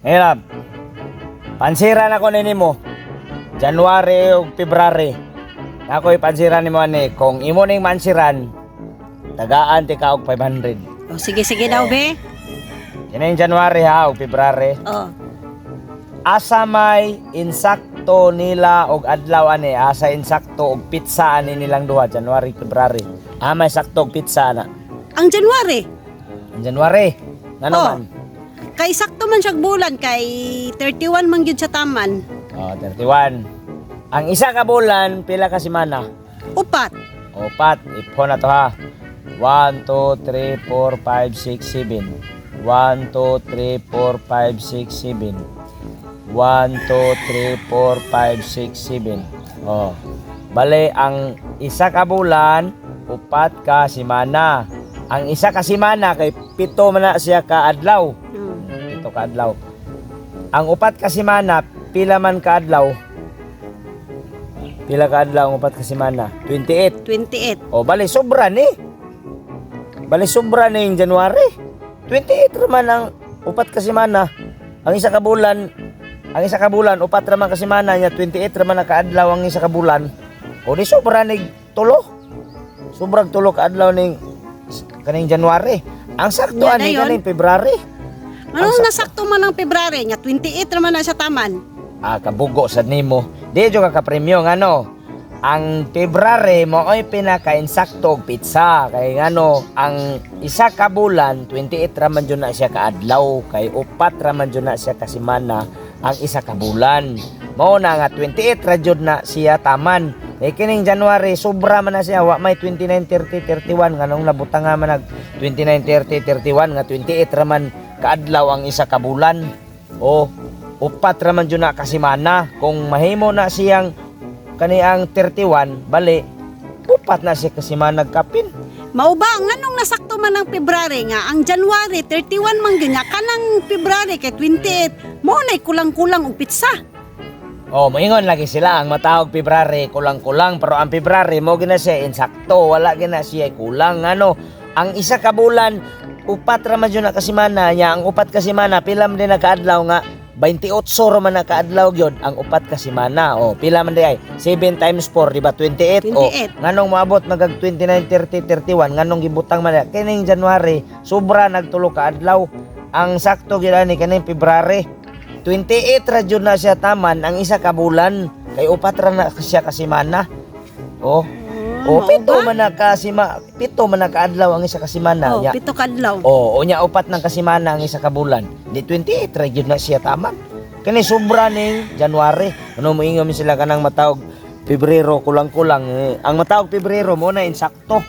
Ngayon, love. Pansiran ako ni nimo. January ug February. Ako ipansiran nimo ani, kung imo ning mansiran, tagaan ti ka og 500. Oh, sige, sige daw, be. Kini January ha ug February. Oh. Asa may insakto nila og adlaw ani, asa insakto og pizza ani nilang duha, January, February? Ah, may sakto og pizza ana. Ang January. Ang January. Ngano Oh. man? Kay sakto man siyang bulan kay 31 man gyud sa taman. Oh, 31. Ang isa ka bulan, pila ka semana? 4. 4. Ipon na to ha. 1, 2, 3, 4, 5, 6, 7. 1, 2, 3, 4, 5, 6, 7. 1, 2, 3, 4, 5, 6, 7. Oh. Bale, ang isa ka bulan, 4 ka semana. Ang isa ka semana, kay 7 man na siya ka adlaw. 7 ka adlaw. Ang 4 ka semana, pila man ka adlaw? Pila ka adlaw ang 4 ka semana? 28. 28. O, bale, sobra ni. Bale, sobra ni yung January. 28 raman ang 4 ka semana. Ang isa ka bulan, 4 raman ka semana niya, 28 raman ang kaadlaw ang isa ka bulan. O di sobra ni 3. Sobrang 3 ka adlaw ning kaning January. Ang sakto Nya ani dayon. kaning February. Anong nasakto man ang February nya 28 raman na sa taman. Ah, kabugo sad nimo. Di jud ka kapremyo ngano. Ang February mo ay pinaka-insakto og pizza kay ngano ang isa ka bulan 28 ra man jud na siya kaadlaw kay 4 ra man jud na siya ka semana ang isa ka bulan. Mao na nga 28 ra jud na siya taman. Kay kining January sobra man na siya, wa may 29, 30, 31, nganong nabutang nga man nag 29, 30, 31 nga 28 ra man kaadlaw ang isa ka bulan. O 4 ra man jud na ka semana. Kung mahimo na siyang kani ang 31, bali 4 na siya ka semana kapin. Mao ba nganong nasakto man ang February nga ang January 31 man gyud nya kanang February kay 28 mo nay kulang-kulang og pitsa. Oh, moingon lagi sila ang matawag February kulang-kulang, pero ang February mo gina siya insakto, wala gina siya kulang, ano. Ang isa ka bulan 4 ra man jud na ka semana niya, ang 4 ka semana pila man din nakaadlaw nga 28 ra man nakaadlaw gyud ang 4 ka semana. Oh, pila man di ay 7 times 4, di ba 28? Oh, 28. nganong moabot magag 29, 30, 31, nganong gibutang man diha? Kining January sobra nagtulo ka adlaw. Ang sakto gyud ani kaning February. 28 ra jud na siya taman ang isa ka bulan kay 4 ra na siya ka semana. Oh. Oh, mao 7 ba? man na ka sima, 7 man na kaadlaw ang isa ka semana. Oh, Nya. 7 kadlaw. Oh, unya 4 nang kasemana ang isa ka bulan. Di 28 ra jud na siya taman. Kani sobra ning January. Ano moingon sila kanang matawag Pebrero kulang-kulang. Eh, ang matawag Pebrero mo na insakto.